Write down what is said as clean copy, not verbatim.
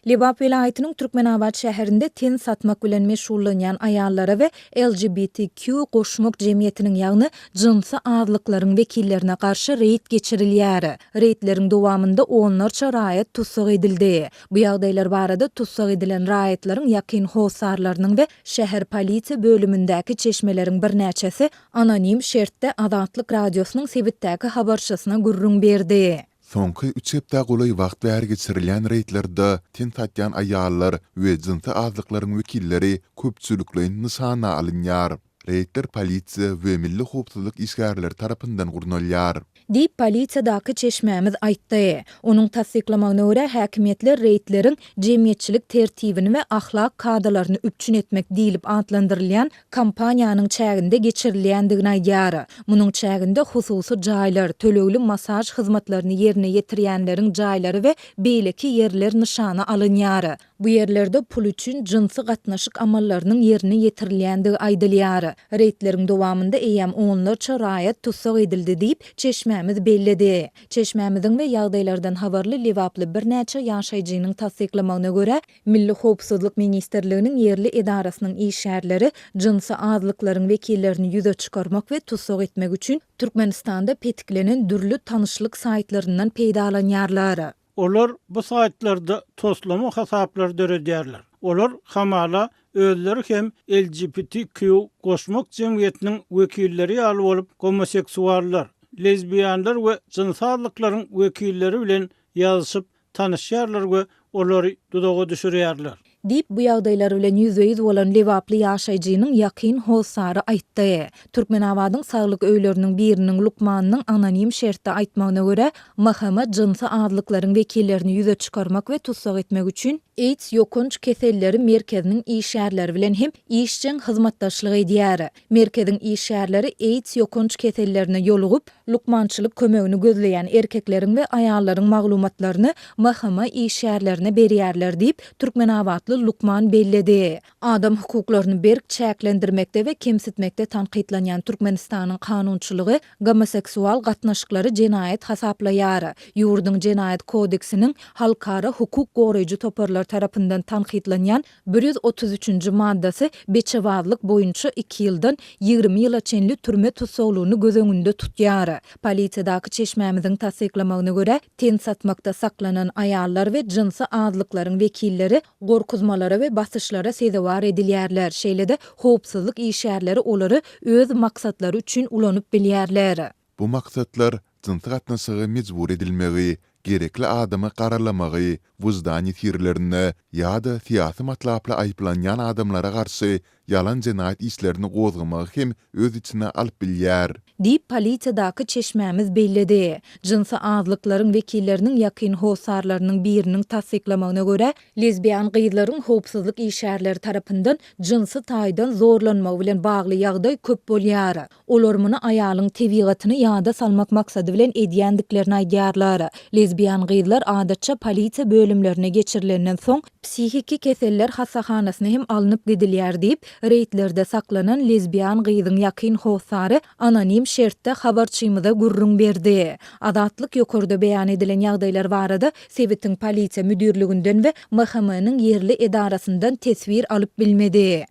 Lebap welaýatynyň Türkmenabat şäherinde ten satmak bilen meşgullanýan aýallara we LGBTQ goşmak jemgyýetiniň, ýagny jynsy azlyklaryň wekillerine garşy reýd geçirilýär. Reýdleriň dowamynda onlarça raýat tussag edildi. Bu ýagdaýlar barada tussag edilen raýatlaryň ýakyn hossarlarynyň we şäher polisiýa bölümindäki çeşmeleriň birnäçesi anonim şertde Azatlyk Radiosynyň sebitdäki habarçysyna gürrüň berdi. Soňky üç hepdä golaý wagt bäri geçirilýän reýdlerde ten satýan aýallar we jynsy azlyklaryň wekilleri köpçülikleýin nyşana alynýar. Reýdler polisiýa we milli howpsuzlyk işgärleri tarapyndan gurnalýar. Diýip, polisiýadaky çeşmämiz aýtdy. Onuň tassyklamagyna görä, häkimiýetler reýdleriň jemgyýetçilik tertibini we ahlak kadalaryny üpjün etmek diýlip atlandyrylýan kampaniýanyň çäginde geçirilýändigini aýdýar. Munuň çäginde hususy jaýlar, tölegli massaž hyzmatlaryny ýerine ýetirýänleriň jaýlary we beýleki ýerler nyşana alynýar. Bu ýerlerde pul üçin jynsy gatnaşyk amallarynyň ýerine ýetirilýändigi aýdylýar. Reýdleriň dowamynda eýýäm onlarça raýat tussag edildi diýip, çeşmämiz belledi. Çeşmämiziň we ýagdaýlardan habarly lebaply birnäçe ýaşaýjynyň tassyklamagyna görä, Milli howpsuzlyk ministrliginiň ýerli edarasynyň işgärleri jynsy azlyklaryň wekillerini ýüze çykarmak we tussag etmek üçin Türkmenistanda petiklenen dürli tanyşlyk saýtlaryndan peýdalanýarlar. Olar bu saýtlarda toslama hasaplary döredýärler. Olar hamala özleri hem LGBTQ goşmak jemgyýetiniň wekilleri ýaly bolup, gomoseksuallar, lezbiýanlar we jynsy azlyklaryň wekilleri bilen ýazyşyp, tanyşýarlar we olary duzaga düşürýärler. Diýip, bu ýagdaýlar bilen ýüzbe-ýüz bolan lebaply ýaşaýjynyň ýakyn hossary aýtdy. Türkmenabadyň saglyk öýleriniň biriniň lukmanynyň anonim şertde aýtmagyna görä, MHM jynsy azlyklaryň wekillerini ýüze çykarmak we tussag etmek üçin AIDS ýokanç keselleri merkeziniň işgärleri bilen hem işjeň hyzmatdaşlyk edýär. Merkeziň işgärleri AIDS ýokanç kesellerine ýolugyp, lukmançylyk kömegini gözleýän erkekleriň we aýallaryň maglumatlaryny MHM işgärlerine berýärler diýip, türkmenabatly lukman belledi. Adam hukuklaryny berk çäklendirmekde we kemsitmekde tankytlanýan Türkmenistanyň kanunçylygy gomoseksual gatnaşyklary jenaýat hasaplaýar. Ýurduň Jenaýat kodeksiniň halkara hukuk goraýjy toparlar tarapyndan tankytlanýan 133-nji maddasy beçebazlyk boýunça iki ýyldan 20 ýyla çenli türme tussaglygyny göz öňünde tutýar. Polisiýadaky çeşmämiziň tassyklamagyna görä, ten satmakda saklanan aýallar we jynsy azlyklaryň wekilleri gorkuzmalara we basyşlara sezewar edilýärler, şeýle-de howpsuzlyk işgärleri olary öz maksatlary üçin ulanyp bilýärler. Bu maksatlar jynsy gatnaşyga mejbur edilmegi, gerekli adamy garalamagy, wyždan ýesirlerine ýa-da syýasy matlaply aýyplanýan adamlara garşy ýalan jenaýat işlerini gozgamagy hem öz içine alyp bilýär. Diýip, polisiýadaky çeşmämiz belledi. Jynsy azlyklaryň wekilleriniň ýakyn hossarlarynyň biriniň tassyklamagyna görä, lezbian gyzlaryň howpsuzlyk işgärleri tarapyndan jynsy taýdan zorlanmagy bilen bagly ýagdaý köp bolýar. Olar muny aýalyň tebigatyny ýada salmak maksady bilen edýändiklerini aýdýarlar. Lezbian gyzlar adatça polisiýa bölümlerine geçirilenden soň, psihiki keseller hassahanasyna hem alnyp gidilýär diýip, reýdlerde saklanan lezbian gyzyň ýakyn hossary anonim şertde habarçymyza gürrüň berdi. Azatlyk ýokarda beýan edilen ýagdaýlar barada sebitiň polisiýa müdirliginden we MHM-niň ýerli edarasyndan teswir alyp bilmedi.